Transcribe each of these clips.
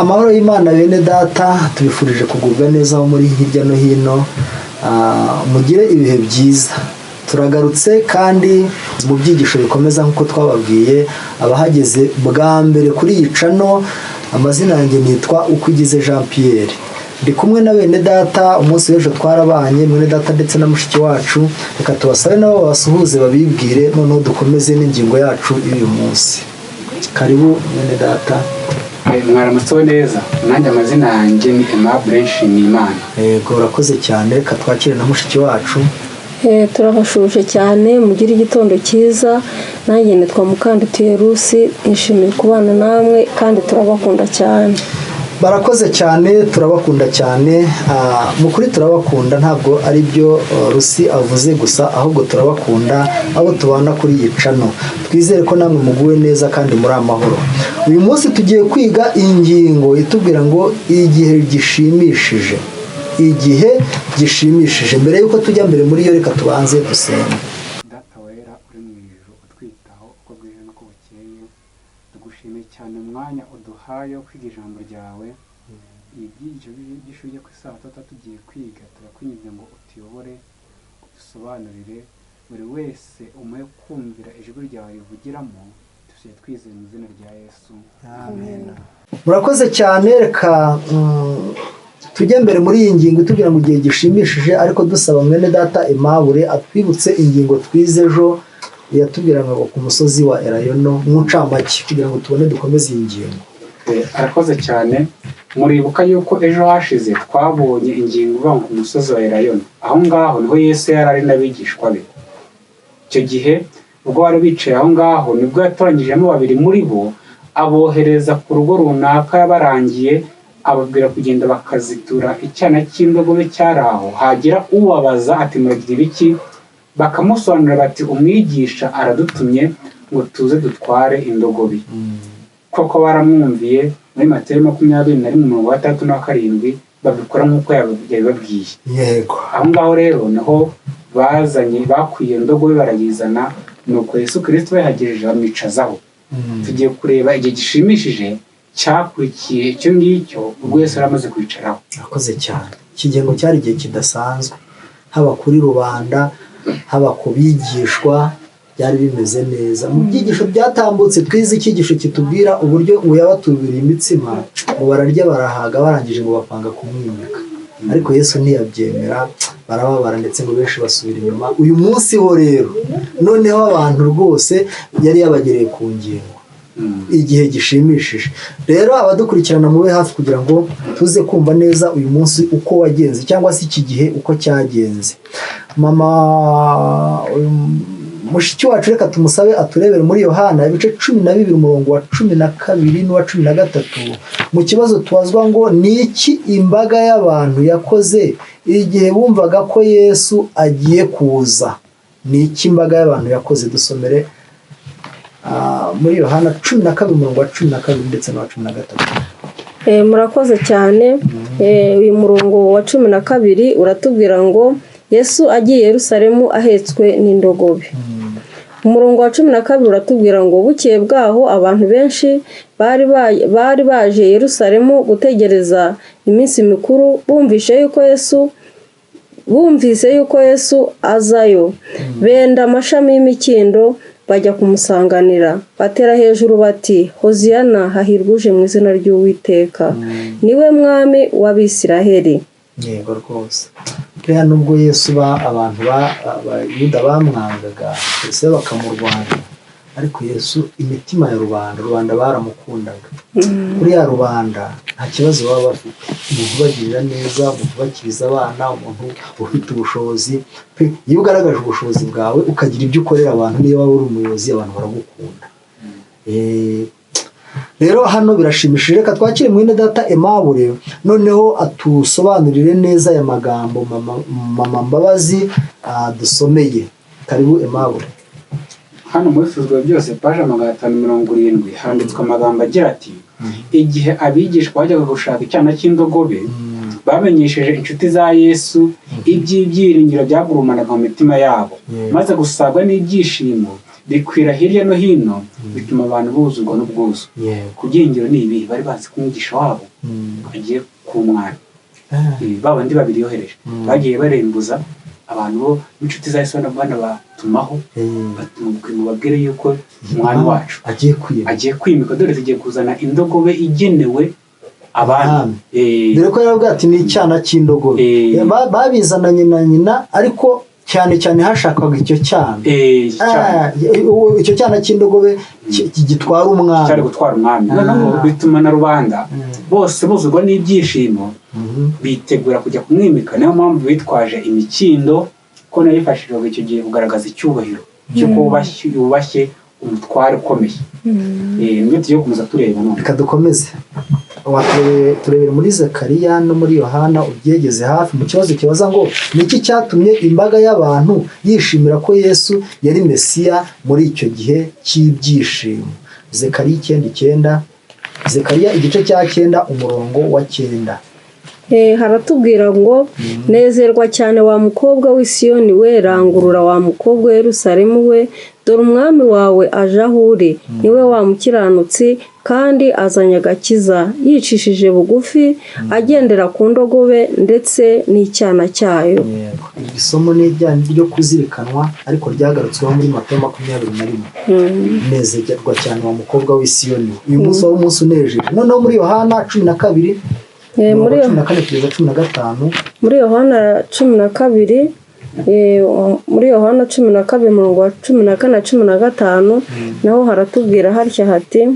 Amahoro y'Imana bene data, tubifurije kugubwa neza aho muri hirya no hino, mugire ibihe byiza. Turagarutse kandi mu byigisho bikomeza nk'uko twababwiye, abahageze bwa mbere kuri iyi channel, amazina yanjye nitwa Ukwigize Jean Pierre. Ndi kumwe na bene data, umunsi w'ejo twarabanye, mwene data ndetse na mushiki wacu. Reka tubasabe nabo babasuhuze babibwire, noneho dukomeze n'ingingo yacu y'uyu munsi. Karibu mwene data. Mwaramutseho neza, nanjye amazina yanjye ni Aimable Nshimiyimana. Yego, urakoze cyane. Reka twakire na mushiki wacu. Turabashuje cyane, mugire igitondo cyiza. Nanjye nitwa Mukandutiye Rusi, nishimiye kubana namwe kandi turabakunda cyane. Barakoze cyane, turabakunda cyane. Mu kuri turabakunda, ntabwo ari byo Rusi avuze gusa, ahubwo turabakunda abo tubana kuri iyi channel. Twizere ko namwe muguwe neza kandi muri amahoro. Uyu munsi tugiye kwiga ingingo itubwira ngo igihe gishimishije. Igihe gishimishije. Mbere y'uko tujya mbere muri yo, reka tubanze dusenge. Data wera uri mu ijuru, utwitaho uko bwije n'uko bukeye, tugushimiye cyane umwanya uduhaye wo kwiga ijambo ryawe. Ibyigisho by'ishuri ryo ku isabato tuba tugiye kwiga, turakwinginze ngo utuyobore, udusobanurire, buri wese umuhe kumvira ijwi ryawe rivugiramo. Tusiye twizeye mu izina rya Yesu, amen. Murakoze cyane. Reka tujye mbere muri iyi ngingo itubwira ngo igihe gishimishije, ariko dusaba mwene data Aimable atwibutse ingingo twize ejo yatubwira ngo ku musozi wa Elayono mu ncamake, kugira ngo tubone dukomeze iyi ngingo. Arakoze cyane. Muribuka yuko ejo hashize twabonye ingingo ivuga ngo ku musozi wa Elayono. Aho ngaho niho Yesu yari ari n'abigishwa be. Icyo gihe ubwo bari bicaye aho ngaho, nibwo yatoranyijemo babiri muri bo, abohereza ku rugo runaka yabarangiye, ababwira kugenda bakazitura icyana cy'indogobe cyari aho. Hagira ubabaza ati muragira ibiki? Bakamusobanurira bati umwigisha aradutumye ngo tuze dutware indogobe. Koko baramwumviye. Muri Matayo 21 umurongo wa 6 na 7 babikora nk'uko yabibabwiye. Yego. Aho ngaho rero niho bazanye, bakwiye indogobe barayizana, nuko Yesu Kristo yahagejeje bamwicazaho. Tugiye kureba igihe gishimishije cyakurikiye icyo ngicyo ubwo Yesu yari amaze kwicaraho. Urakoze cyane. Iki gihe ngo cyari igihe kidasanzwe, haba kuri rubanda, haba ku bigishwa, byari bimeze neza. Mu byigisho byatambutse twize icyigisho kitubwira uburyo ngo yabatubiriye imitsima, ngo bararya barahaga, barangije ngo bapanga kumwimika, ariko Yesu ntiyabyemera, barababara ndetse ngo benshi basubira inyuma. Uyu munsi ho rero noneho abantu rwose yari yabagereye ku ngingo, igihe gishimishije. Rero abadukurikirana mube hafi kugira ngo tuze kumva neza uyu munsi uko wagenze, cyangwa se iki gihe uko cyagenze. Mama mushiki wacu reka tumusabe aturebere muri Yohana ibice 12 umurongo wa 12 n'uwa 13, mu kibazo tubazwa ngo ni iki imbaga y'abantu yakoze igihe bumvaga ko Yesu agiye kuza? Ni iki imbaga y'abantu yakoze? Dusomere muri Yohana 12 umurongo wa 12 ndetse n'uwa 13. Murakoze cyane. Uyu murongo wa 12 uratubwira ngo Yesu agiye Yerusalemu ahetswe n'indogobe. Umurongo wa 12 uratubwira ngo bukeye bwaho abantu benshi bari baje Yerusalemu gutegereza iminsi mikuru, bumvise yuko Yesu azayo, benda amashami y'imikindo bajya kumusanganira, batera hejuru bati Hoziyana, hahirwa uje mu izina ry'Uwiteka, niwe mwami w'Abisiraheli. Yego rwose. Buriya nubwo Yesu abantu Abayuda bamwangaga ndetse bakamurwanya, ariko Yesu imitima ya rubanda, rubanda baramukundaga. Buriya rubanda nta kibazo baba bafite, umuntu ubagirira neza, umuntu ubakiriza abana, umuntu ufite ubushobozi. Iyo ugaragaje ubushobozi bwawe ukagira ibyo ukorera abantu, niyo waba uri umuyobozi abantu baragukunda. Rero hano birashimishije. Reka twakire mwene data Aimable, noneho atusobanurire neza aya magambo mama Mbabazi dusomeye. Karibu Aimable. Hano muri Fuzwa byose paje 570 handitswe amagambo agira ati igihe abigishwa bajyaga gushaka icyana cy'indogobe, bamenyesheje inshuti za Yesu iby'ibyiringiro byagurumanaga mu mitima yabo, maze gusabwa n'ibyishimo Bikwira hirya no hino, bituma abantu buzurwa n'ubwuzu. Ku byiringiro ni ibi, bari bazi ko umwigisha wabo agiye ku mwana. Ba bandi babiri yohereje bagiye barembuza abantu bo n'inshuti za Yesu banabatumaho, mubabwire yuko umwami wacu agiye kwimika, dore tugiye kuzana indogobe igenewe abami. Dore ko yaravuga ati ni icyana cy'indogobe. Babizananye na nyina, ariko cyane cyane hashakwaga icyo cyana. Icyo cyana cy'indogobe gitwara umwami. Cyari gutwara umwami. Noneho bituma na rubanda bose buzurwa n'ibyishimo, bitegura kujya kumwimika. Niyo mpamvu bitwaje imikindo, ko nayo yifashishwaga icyo gihe kugaragaza icyubahiro cy'uko wubashye umutware ukomeye. Nibyo tugiye gukomeza tureba none. Reka dukomeze. Turebera muri Zekariya no muri Yohana ubyegeze hafi mu kibazo kibaza ngo ni iki cyatumye imbaga y'abantu yishimira ko Yesu yari Mesiya muri icyo gihe cy'ibyishimo. Zekariya 9:9, Zekariya igice cya 9 umurongo wa 9. Haratubwira ngo nezerwa cyane wa mukobwa w'i Siyoni we, rangurura wa mukobwa wa Yerusalemu we, dore umwami wawe aje aho uri, niwe wa mukiranutsi kandi azanye agakiza, yicishije bugufi, agendera ku ndogobe ndetse n'icyana cyayo. Isomo ni ryo kuzirikanwa, ariko ryagarutsweho muri Matayo 21. Nezerwa cyane wa mukobwa w'i Siyoni. Uyu munsi wari umunsi unejeje. Noneho muri Yohana 12, muri 14-15, muri Yohana 12, muri Yohana 12 umurongo wa 14 na 15, naho haratubwira harya hati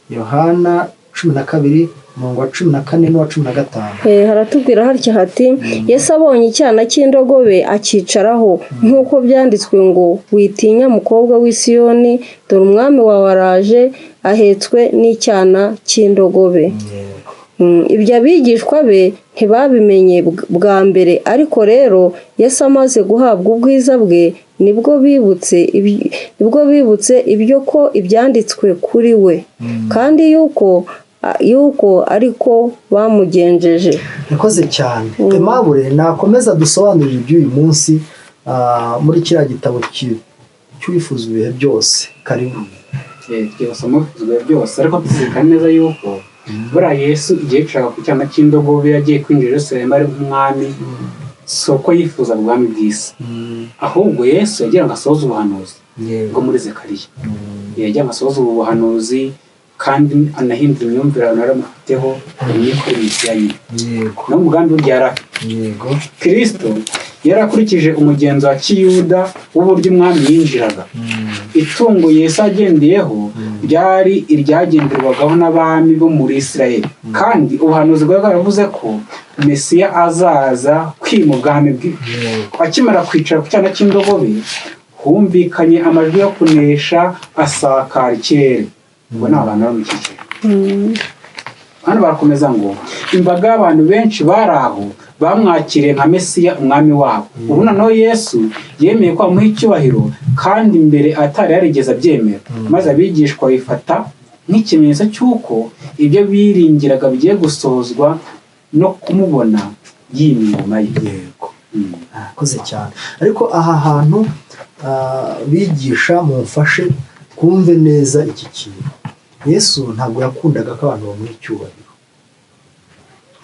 Yohana 12 umurongo wa 14 n'uwa 15. Haratubwira harya hati Yesu abonye icyana cy'indogobe akicaraho, nk'uko byanditswe ngo witinya mukobwa w'i Siyoni, dore umwami wawe araje ahetswe n'icyana cy'indogobe. Ibyo abigishwa be ntibabimenye bwa mbere, ariko rero Yesu amaze guhabwa ubwiza bwe nibwo bibutse ibyo ko ibyanditswe kuri we, kandi yuko ariko bamugenjeje. Yakoze cyane. Aimable nakomeza dusobanurira iby'uyu munsi muri kiriya gitabo cy'uwifuza ibihe byose. Karibu. Twibasamo ibihe byose, ariko tuzirikana neza yuko buriya Yesu igihe yicaraga ku cyana cy'indogobe yagiye kwinjira Yerusalemu ari nk'umwami, si uko yifuza ubwami bw'isi, ahubwo Yesu yagira ngo asohoze ubuhanuzi bwo muri Zekariya. Yagira ngo asohoze ubu buhanuzi kandi anahindura imyumvire abantu baramufiteho, imyikorere Mesiya nyine. N'umugambi we yari afite. Kristo yarakurikije umugenzo wa Kiyuda w'uburyo umwami yinjiraga. Itungo Yesu agendeyeho ryari iryagenderwagaho n'abami bo muri Isirayeli, kandi ubuhanuzi bwari bwaravuze ko Mesiya azaza kwima ubwami bwe. Akimara kwicara ku cyana cy'indogobe, humvikanye amajwi yo kunesha asakara ikirere. Ubwo ni abantu bamukikije. Hano barakomeza ngo imbaga y'abantu benshi bari aho bamwakiriye nka Mesiya umwami wabo. Ubu noneho Yesu yemeye ko amuha icyubahiro kandi mbere atari yarigeze abyemera, maze abigishwa bifata nk'ikimenyetso cy'uko ibyo biringiraga bigiye gusohozwa no kumubona yimye ingoma ye. Yego. Akoze cyane. Ariko aha hantu bigisha mumfashe twumve neza iki kintu. Yesu ntabwo yakundaga ko abantu bamuha icyubahiro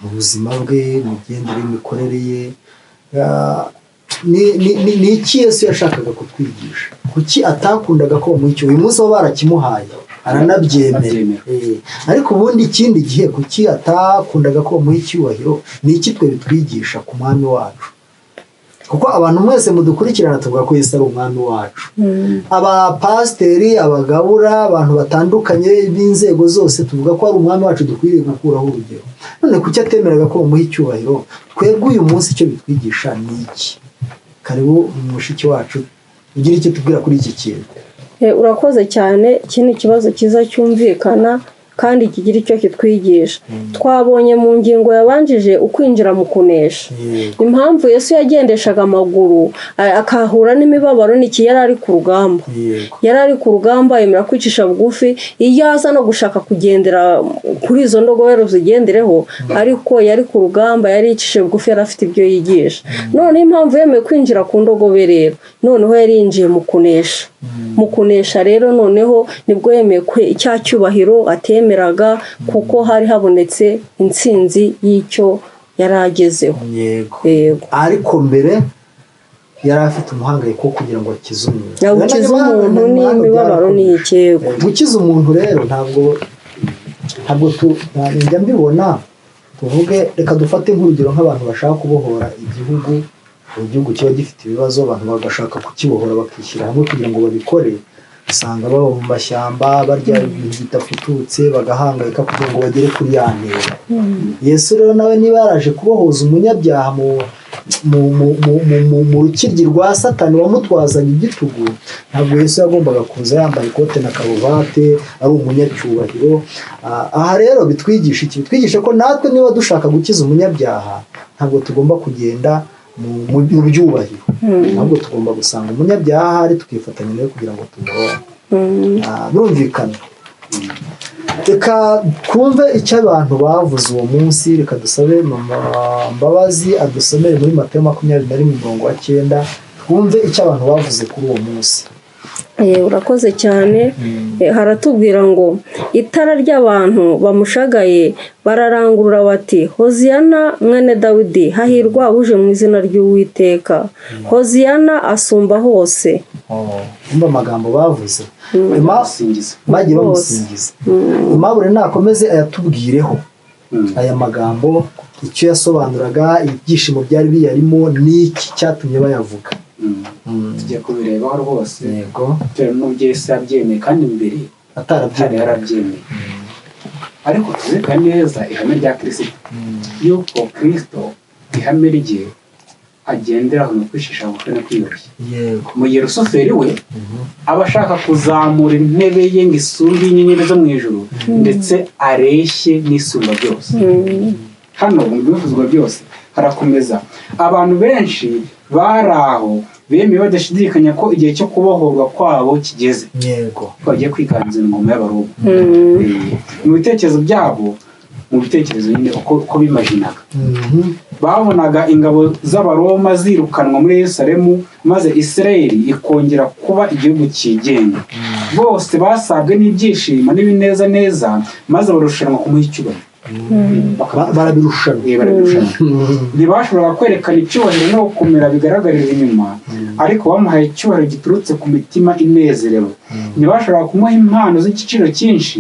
mu buzima bwe, mu migendere, imikorere ye. Ni iki Yesu yashakaga kutwigisha? Kuki atakundaga ko bamuha icyubahiro? Uyu munsi bo barakimuhaye aranabyemera, ariko ubundi ikindi gihe kuki atakundaga ko bamuha icyubahiro? Ni iki twe bitwigisha ku mwami wacu? Kuko abantu mwese mudukurikirana tuvuga ko Yesu ari umwami wacu. Abapasiteri, abagabura, abantu batandukanye b'inzego zose tuvuga ko ari umwami wacu, dukwiriye gukuraho urugero. None kuki atemeraga ko bamuha icyubahiro? Twebwe uyu munsi icyo bitwigisha ni iki? Karibu mushiki wacu, ugire icyo tubwira kuri iki kintu. Urakoze cyane. Iki ni ikibazo cyiza cyumvikana. kandi kigira icyo kitwigisha. Twabonye mu ngingo yabanjije ukwinjira mu kunesha. Impamvu Yesu yagendeshaga amaguru akahura n'imibabaro n'iki, yari ari ku rugamba. Yari ari ku rugamba, yemera kwicisha bugufi. Iyo aza no gushaka kugendera kuri izo ndogobe zigendereho, ariko yari ku rugamba, yari yicishije bugufi, yari afite ibyo yigisha. Noneho impamvu yemeye kwinjira ku ndogobe rero, noneho yari yinjiye mu kunesha. Mu kunesha rero noneho nibwo yemeye icya cyubahiro atemeraga, kuko hari habonetse intsinzi y'icyo yari agezeho. Yego. Yego. Ariko mbere yari afite umuhangayiko wo kugira ngo akize umuntu. Gukiza umuntu n'imibabaro ni ikego. Gukiza umuntu rero ntabwo njya mbibona. Tuvuge, reka dufate nk'urugero nk'abantu bashaka kubohora igihugu, igihugu kiba gifite ibibazo, abantu bagashaka kukibohora bakishyira hamwe kugira ngo babikore. Usanga baba mu mashyamba, barya ibintu bidafututse, bagahangayika kugira ngo bagere kuri ya ntego. Yesu rero nawe niba yaraje kubohoza umunyabyaha mu rukiryi rwa Satani wamutwazaga igitugu, ntabwo Yesu yagombaga kuza yambaye ikote na karuvate ari umunyacyubahiro. Aha rero bitwigisha iki? Bitwigisha ko natwe niba dushaka gukiza umunyabyaha, ntabwo tugomba kugenda mu byubahiro, ntabwo tugomba gusanga umunyabyaha ahari tukifatanya nawe kugira ngo tumuronke. Birumvikana. Reka twumve icyo abantu bavuze uwo munsi. Reka dusabe mama Mbabazi adusomere muri Matayo 21:9, twumve icyo abantu bavuze kuri uwo munsi. Urakoze cyane. Haratubwira ngo itara ry'abantu bamushagaye bararangurura bati, Hoziyana mwene Dawidi, hahirwa uje mu izina ry'Uwiteka, Hoziyana asumba hose. Umva amagambo bavuze, bagiye bamusingiza. Aimable nakomeze ayatubwireho aya magambo, icyo yasobanuraga, ibyishimo byari biyarimo, n'iki cyatumye bayavuga. Tugiye kubirebaho rwose. Yego. N'ubwo Yesu yabyemeye, kandi mbere atari yarabyemeye, ariko tuzirikane neza ihame rya Kristo, yuko Kristo ihame rye agenderaho mu kwicisha bugufi no kwiyoroshya. Yego. Mu gihe Rusuferi we aba ashaka kuzamura intebe ye ngo isumbe inyenyeri zo mu ijuru, ndetse areshye n'isumba byose. Hano mu bivuzwa byose harakomeza. Abantu benshi bari aho bemeye badashidikanya ko igihe cyo kubohorwa kwabo kigeze. Yego. Ko bagiye kwiganza ingoma y'Abaroma. Mu bitekerezo byabo, mu bitekerezo nyine uko bimajinaga, babonaga ingabo z'Abaroma zirukanwa muri Yerusalemu, maze Isirayeli ikongera kuba igihugu cyigenga. Bose basabwe n'ibyishimo n'ibinezaneza, maze barushanwa kumuha icyubahiro. Barabirushanwa. Ntibashoboraga kwerekana icyubahiro no gukomera bigaragarira inyuma, ariko bamuhaye icyubahiro giturutse ku mitima inezerewe. Ntibashoboraga kumuha impano z'igiciro cyinshi,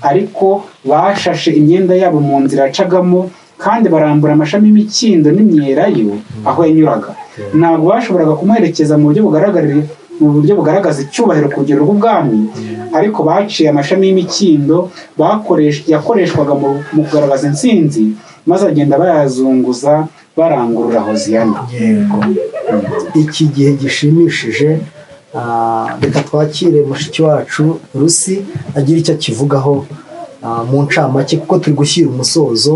ariko bashashe imyenda yabo mu nzira yacagamo, kandi barambura amashami y'imikindo n'imyelayo aho yanyuraga. Ntabwo bashoboraga kumuherekeza mu buryo bugaragarira, mu buryo bugaragaza icyubahiro ku rugero rw'ubwami, ariko baciye amashami y'imikindo yakoreshwaga mu kugaragaza intsinzi, maze agenda bayazunguza barangurura Hoziyana. Yego. Iki gihe gishimishije, reka twakire mushiki wacu Rusi agira icyo akivugaho mu ncamake, kuko turi gushyira umusozo,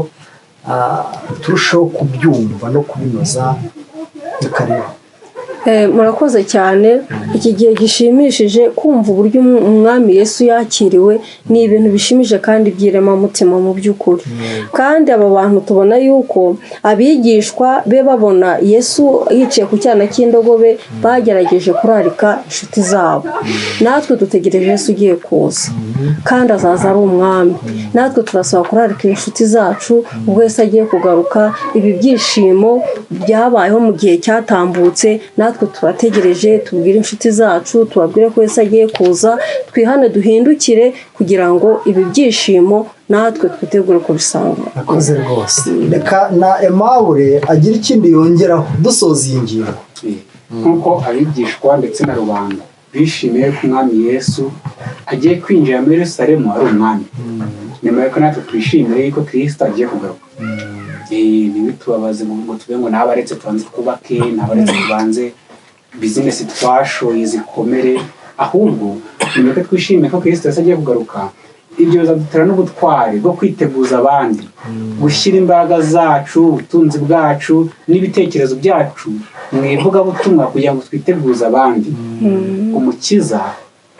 turushaho kubyumva no kubinoza. Reka. Murakoze cyane. Iki gihe gishimishije, kumva uburyo umwami Yesu yakiriwe ni ibintu bishimije kandi by'iremamutima mu by'ukuri. Kandi aba bantu tubona yuko abigishwa be babona Yesu yicaye ku cyana cy'indogobe, bagerageje kurarika inshuti zabo. Natwe dutegereje Yesu ugiye kuza, kandi azaza ari umwami. Natwe turasaba kurarika inshuti zacu ubwo Yesu agiye kugaruka. Ibi byishimo byabayeho mu gihe cyatambutse, natwe turategereje, tubwire inshuti zacu, tubabwire ko Yesu agiye kuza, twihane duhindukire kugira ngo ibi byishimo natwe twitegure kubisanga. Akoze rwose. Reka na Aimable agira ikindi yongeraho dusoza iyi ngingo. Nk'uko abigishwa ndetse na rubanda bishimiye ko umwami Yesu agiye kwinjira muri Yerusalemu ari umwami, nyuma y'uko natwe twishimire yuko Kristo agiye kugaruka. Ntibitubabaze ngo tube ngo nabaretse tubanze twubake, nabaretse tubanze bizinesi twashoye zikomere, ahubwo nimureke twishime ko Kristo Yesu agiye kugaruka. Ibyo bizadutera n'ubutwari bwo kwiteguza abandi, gushyira imbaraga zacu, ubutunzi bwacu n'ibitekerezo byacu mu ivugabutumwa kugira ngo twiteguze abandi. Umukiza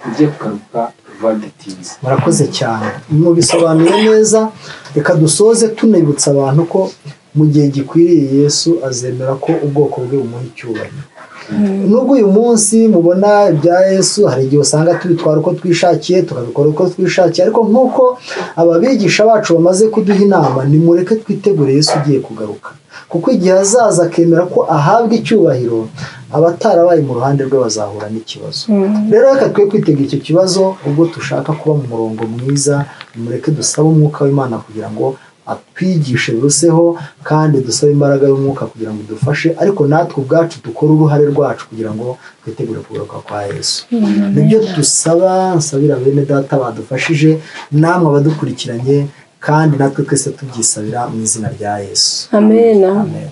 ugiye kugaruka vuba bidatinze. Murakoze cyane, mubisobanuye neza. Reka dusoze tunibutsa abantu ko mu gihe gikwiriye Yesu azemera ko ubwoko bwe bumuha icyubahiro. Nubwo uyu munsi mubona ibya Yesu, hari igihe usanga tubitwara uko twishakiye, tukabikora uko twishakiye, ariko nk'uko ababigisha bacu bamaze kuduha inama, nimureke twitegure Yesu ugiye kugaruka, kuko igihe azaza akemera ko ahabwa icyubahiro, abatarabaye mu ruhande rwe bazahura n'ikibazo. Rero reka twe kwitega icyo kibazo ubwo dushaka kuba mu murongo mwiza. Nimureke dusabe umwuka w'Imana kugira ngo atwigishe biruseho, kandi dusabe imbaraga y'umwuka kugira ngo idufashe, ariko natwe ubwacu dukore uruhare rwacu kugira ngo twitegure kugaruka kwa Yesu. Nibyo dusaba, nsabira bene data badufashije, namwe abadukurikiranye, kandi natwe twese tubyisabira mu izina rya Yesu. Amen. Amen.